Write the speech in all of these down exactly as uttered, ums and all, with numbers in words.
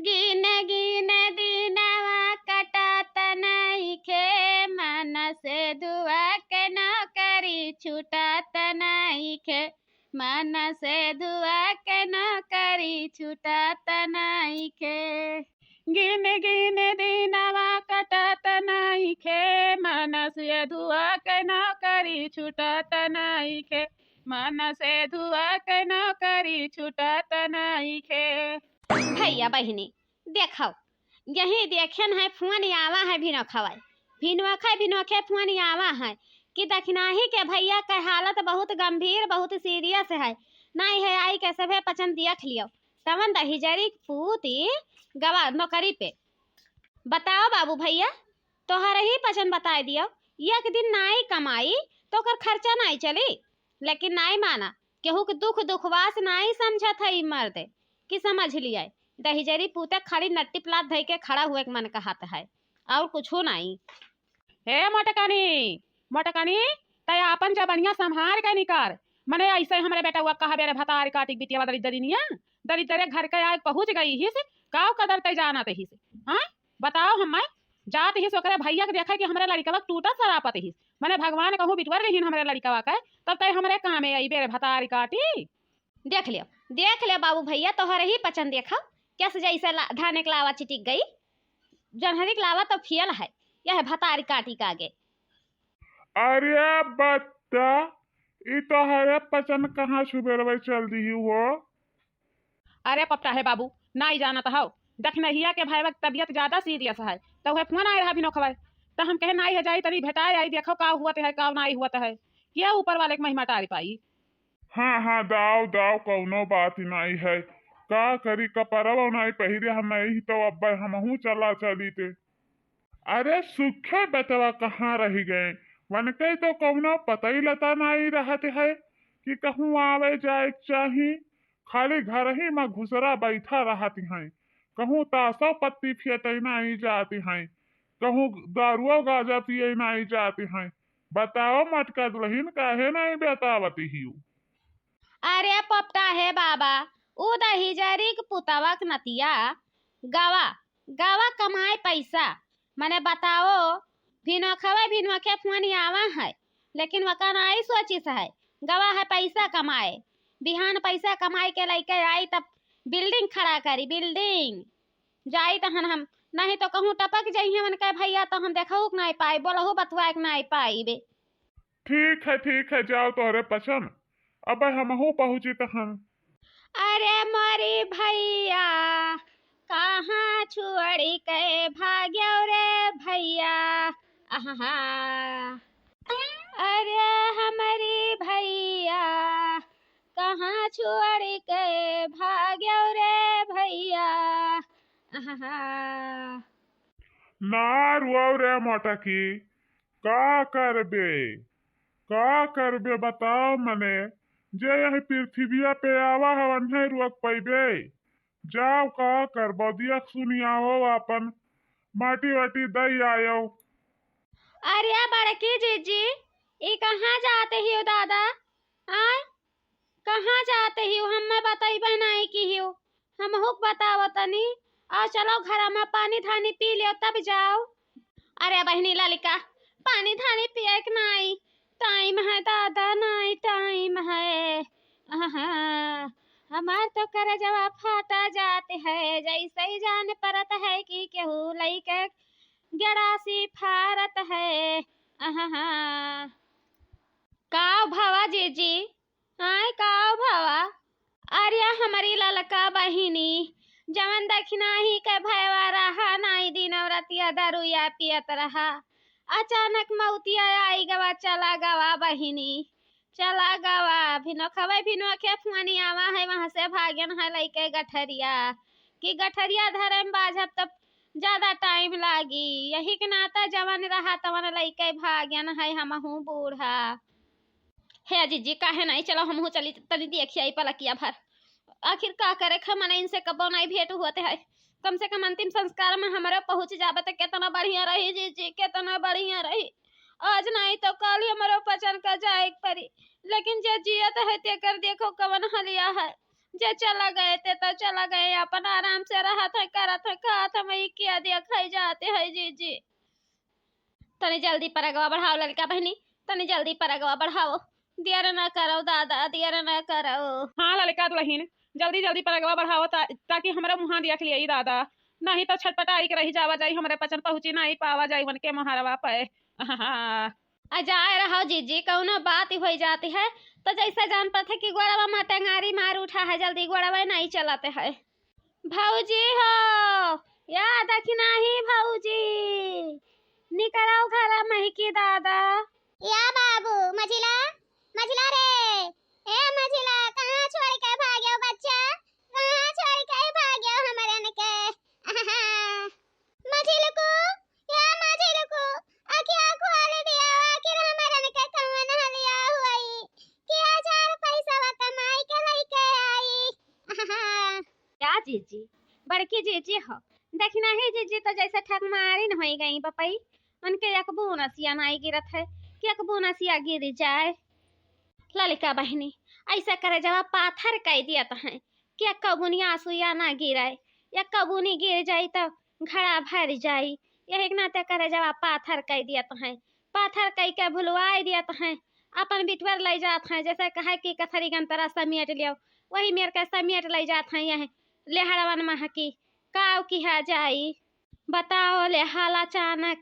गिन गिन दिनवा कटत नइखे, मन से धुआ के नौकरी छूटत नइखे, मन से धुआ के नौकरी छूटत नइखे। गिन गिन दिनवा कटत नइखे, मन से धुआ के नौकरी छूटत नइखे, मन से धुआ के नौकरी छूटत नइखे। भैया बहिनी, देखौ, यही देखेन है, फोन आवा है भिनोखवा, भिनोखे भिनोखे फोन आवा है कि दखिनाही के भैया के हालत बहुत गंभीर, बहुत सीरियस है, नाई है, आई के सभे पचन देख लियो। तवन दहिजरी पूती गवा नौकरी पे। बताओ बाबू भैया, तोहर ही पचन बताए दियो, एक दिन नाई कमाई तो ओकर खर्चा नाई चली, लेकिन नाई माना, केहू के दुख दुखवास नाई समझत है ई मर्द कि समझ लिया। दहिजरी पूते खाली नट्टी प्लाट धइ के खड़ा हुए के मन कहत है, और कुछो नाई। हे मोटकनी, मोटकनी, तै आपन जबनिया संभार के निकर। मने ऐसे हमरे बेटवा कहा बेरे भतार काटी बिटिया दरिद्रिनिया, दरिद्रे घर के आग पहुँच गई हिस, काव कदर तै जानत हिस? हाँ, बताओ, हम मैं जात हिस ओकरे भैया के देखे कि हमरे लड़िकवा के टूटत सरापत हिस, मने भगवान कहूँ बिटवर गहिन हमरे लड़िकवा के, तब तै हमरे कामे आई बेरे भतार काटी। देख लियो, देख लियो बाबू भैया, तोहरे ही पचन देखा, कैसे जैसे ला-, धाने के लावा चिटिक गई, जनहरी के लावा तो फियल है, यह भतारी काटी का आगे। अरे बत्ता, ई तोहरे पचन कहाँ सुबेरवे चल दिही हो? अरे पपटा है बाबू, नाई जानत हौ, दखिनहिया के भाई तबियत ज्यादा सीरियस है, तो वह फोन आए रहा भिनोखवा, तो हम कहे नाई है जाई, तनी भेटाए आई, देखो का हुआ है, का नाई हुआ है, क्या ऊपर वाले के महिमा टारी पाई। हाँ, हाँ, दाव, दाव, कौनो बात नाई है। का करी, कपरवा नाई पहिरे हम नाई, तो अब हमहू चला चली ते। अरे सुखे बेटवा कहाँ रहि गए? वनके तो कौनो पतई लता नाई रहत है कि कहूँ आवे जाए के चाही। खाली घर ही में घुसरा बैठा रहत हैं। कहूँ तासो पत्ती फेटे नाई जात हैं, कहूँ दारुओ गाजा पिए नाई जात हैं। बताओ मटका दुल्हन, काहे नाई बतावत हियो? अरे पोपटा हे बाबा, ऊ दहिजरी के पुतवा के नतिया गवा, गवा कमाए पैसा। मने बताओ, भिनोखवे भिनोखे फोन आवा है, लेकिन वका नाई सोचिस है, गवा है पैसा कमाए। बिहान पैसा कमाए के लइके आई तब building खड़ा करी, building। जाई तहन हम, नहीं तो कहूँ टपक जइहें उनके भैया, तो हम देखहू के नाई पाई, बोलहू बतुआए के नाई पाई बे। ठीक है, ठीक है, जाओ तोहरे पचन, अब हमहू पहुँची तहन। अरे मोरी भैया, कहाँ छोड़ी के भाग्यो रे भैया, आहा। अरे हमरी भैया, कहाँ छोड़ी के भाग्यो रे भैया, आहा। ना रुआओ रे मोटकी, का करबे, का करबे बताओ मने, जे यही पृथ्विया पे आवा है, वन्हे रुक पैबे। जाओ का करबो, दियक सुनियाओ आपन, माटी वाटी दई आयो। अरे बड़की जीजी, ई कहाँ जात हियो दादा? आय, कहाँ जात हियो? हम्मे बतइबे नाई किहियो। हमहूँ के बताओ तनी। आ चलो घरा में पानी धानी पी लियो तब जाओ। अरे बहिनी ललिका, पानी धानी पिए के नाई टाइम है दादा, नाई टाइम है। आहा, हमार तो करजवा फाटा जात है, जैसे ही जान परत है कि केहू लइके गड़ासी फारत है। आहा, का भवा जीजी? आय का भवा? अरे हमरी ललका बहिनी, जवन दखिनाही के भयवा रहा, नाई दिन रतिया दरुया पियत रहा, अचानक मौतिया आई गवा, चला गवा बहिनी, चला गवा। भिनोखवे भिनोखे फोन आवा है, वहाँ से भागन है लइके गठरिया, कि गठरिया धरे में बाझब तब ज्यादा टाइम लागी। यही के नाता जवन रहा तवन लइके भागन है हमहू बूढ़ा। हे जीजी, काहे नहीं? चलो हमहू चली, तनी देखी आई पलकिया भर। आखिर का करे ख मने, इनसे कबो नहीं भेंट हुअत है। कम से कम अंतिम संस्कार में हमरे पहुँच जाबे तो कितना बढ़िया रही जीजी, कितना बढ़िया रही। आज नहीं तो कल ही हमरो पचन का जाए के परी, लेकिन जे जियत है तेकर देखो कवन हलिया है। जे चला गए ते तो चला गए, अपन आराम से रहत है, करत है, खात है, वही क्या देखै जाते है जीजी। तनी जल्दी परगवा बढ़ाओ ललका बहिनी, तनी जल्दी परगवा बढ़ाओ। देर न करो दादा, देर न करो। हाँ ललका दुलहिन, जल्दी जल्दी परगवा बढ़ाओ ता-, ताकि हमरा मुँहा देख लिया दादा, नहीं तो छटपटाई के रही जावा जाई, हमरे पचन पहुँची नहीं पावा जाई उनके मोहरवा पे। आहा। आ जाए रहो जीजी, कौनो बात होइ जाती है तो जैसे जान पड़त है कि गोड़वा मा टेंगारी मार उठा है, जल्दी गोड़वा नहीं चलत है। भौजी हो, या दखिनाही भौजी, निकरौ घरा महकी दादा। या बाबू, मझिला, मझिला रे, ए मझिला, कहाँ छोड़ के भाग्यो बच्चा, कहाँ छोड़ के भाग्यो हमरन के? मझिलकू, या मझिलकू, अखिया खोल दिया, आखिर हमरन के कवन हलिया हुई कि हजार पैसवा कमाई के लइके आई। या जीजी, बड़की जीजी हो, दखिनाही जीजी तो जैसे ठकमारिन होइ गई बपई, उनके एक बून असिया नाई गिरत है कि एक बून असिया गिर जाए। ललिका बहिनी, ऐसा करे जवा पाथर कइ दियत है कि एक्को बूनी आंसुया ना गिरे, एक्को बूनी गिर जाई तो घड़ा भर जाई। यही के नाते करे जवा पाथर कइ दियत है, पाथर कइ के भुलवाई दियत है, अपन बिटवर लइ जात है, जैसे कहे कि कथरी गंतरा समेट लियो, वही मेर के समेट लइ जात है। यह लेहड़वन महकी काव किहा जाई, बताओ ले हाल अचानक।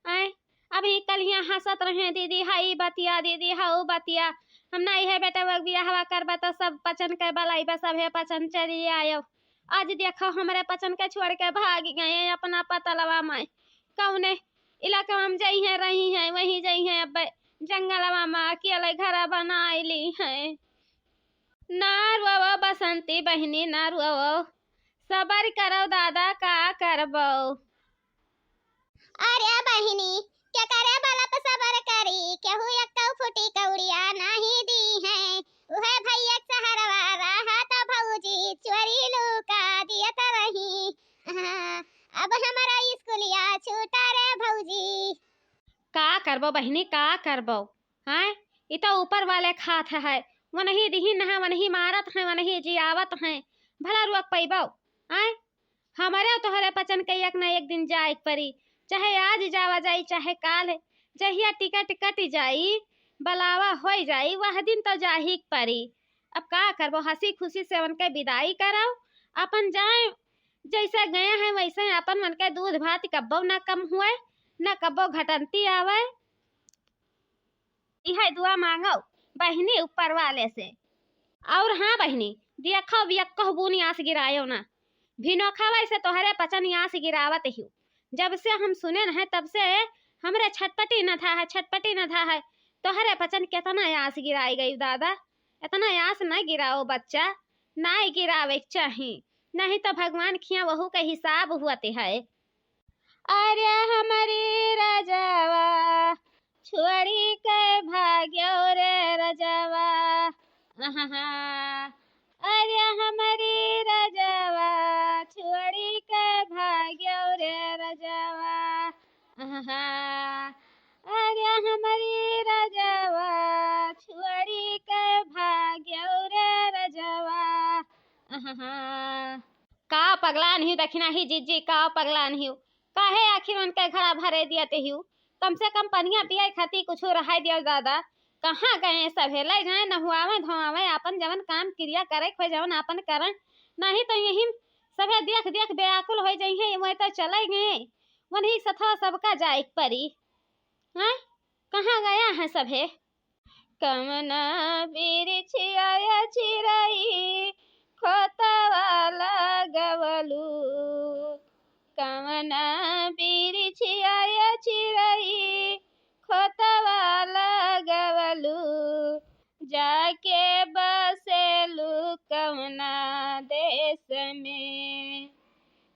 आय, अभी कलिया हंसत रहे दीदी, हई बतिया दीदी, हऊ बतिया, हम नहीं है बेटा वो बियाहवा करबा तो सब पचन के बलाइबा, सब है पचन चली आयो। आज देखो हमरे पचन के छोड़ के भाग गए अपना पतलवा माय, कौने इलाका में जई है रही है, वहीं जई है अब जंगलवा में अकेले घर बनाई ली है। ना रोवो बसंती बहिनी, ना रोवो, सबर करो दादा, का करबो। अरे बहिनी, के करे बलप सबर करी, केहू एक्को फुटी कौड़िया नाही दी है। उहे भैया के सहरवा रहा त भौजी चोरी लुका दियत रही। हाँ, अब हमारा स्कूलिया छूटा रे भौजी। का करबो बहिनी, का करबो? हैं, इ तो ऊपर वाले खात है, वनही दिहिन है, वनही मारत है, वनही जियावत है, भला रोक पइबो? हैं, हमरे तोहरे पचन के एक न एक दिन जाए के परी, चाहे आज जावा जाई, चाहे काल, जहिया टिकट कट जाई, बलावा होइ जाई, वह दिन तो जाही के परी। अब का करबो, हंसी खुशी से उनके विदाई करब, अपन जाए, जैसे गए हैं वैसे अपन मन के दूध भात कब्बो ना कम हुए, ना कब्बो घटंती आवे। इहे दुआ मांगो बहिनी ऊपर वाले से। और हाँ बहिनी, देखो बियक्कह बूनी आस गिरायो ना, भिनोखा वैसे तोहरे पचन आस गिरावत हियो। जब से हम सुने न है तब से हमरे छटपटी न था है, छटपटी न था है। तोहरे पचन केतना आस गिराई गई दादा, इतना आस न गिराओ बच्चा, ना गिरावे के चाही, नहीं तो भगवान खिया वहू के हिसाब हुअते है। अरे हमरी रजवा छोड़ी के भाग्यो रे रजवा, आहा। अरे हमरी रजवा छोड़ी के भाग्यो रे रजवा, आहा। अरे हमरी रजवा छोड़ी के भाग्यो रे रजवा, आहा। का पगलान हियो दखिनाही जीजी, का पगलान हियो? काहे आखिर उनके घड़ा भरे दियत हियो? कम से कम पनिया पिए खातिर कुछ रहाई दियो दादा। कहाँ गए सभे? ले जाए, नहुआवे, धोआवे, आपन जवन काम क्रिया करे के होए, जवन आपन करें, नहीं तो यही सभे देख देख बेआकुल होइ जइहें, वही तो चले गए, वनही सथवा सबका जाए के परी। हैं? कहाँ गया है सभे? कवना बिरिछिया या चिरई खोतवा लगवलू, कवना बिरिछिया या चिरई खोतवा लगवलू, जाके बसेलू कवना देश में,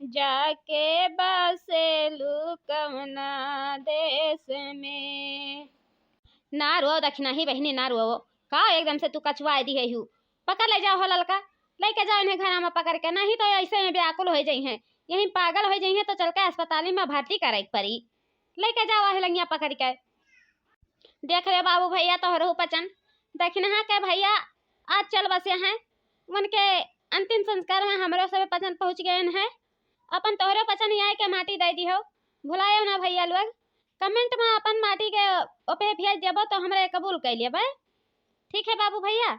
जाके बसेलू कवना देश में। ना रो दखिनाही बहिनी, ना रो। का एकदम से तू कचुआए दिहे हू? पकड़ ले जाओ हो ललका, लेके जाओ इन्हें घरा में पकड़ के, नहीं तो ऐसे में व्याकुल होइ जइहें, यहीं पागल होइ जइहें तो चल के अस्पताल में भर्ती करे के परी। लेके जाओ हिलंगिया पकड़ के। देख रे बाबू भैया तोहरहू पचन, दखिनहा के भैया आज चल बसे हैं, उनके अंतिम संस्कार में हमरो सबे पचन पहुँच गएन है। अपन तोहरो पचन आए के माटी दे दिहो, भुलायो ना भैया लोग। Comment में अपन माटी के ओपे भेज देबो तो हमरे कबूल कर लेबै। ठीक है बाबू भैया,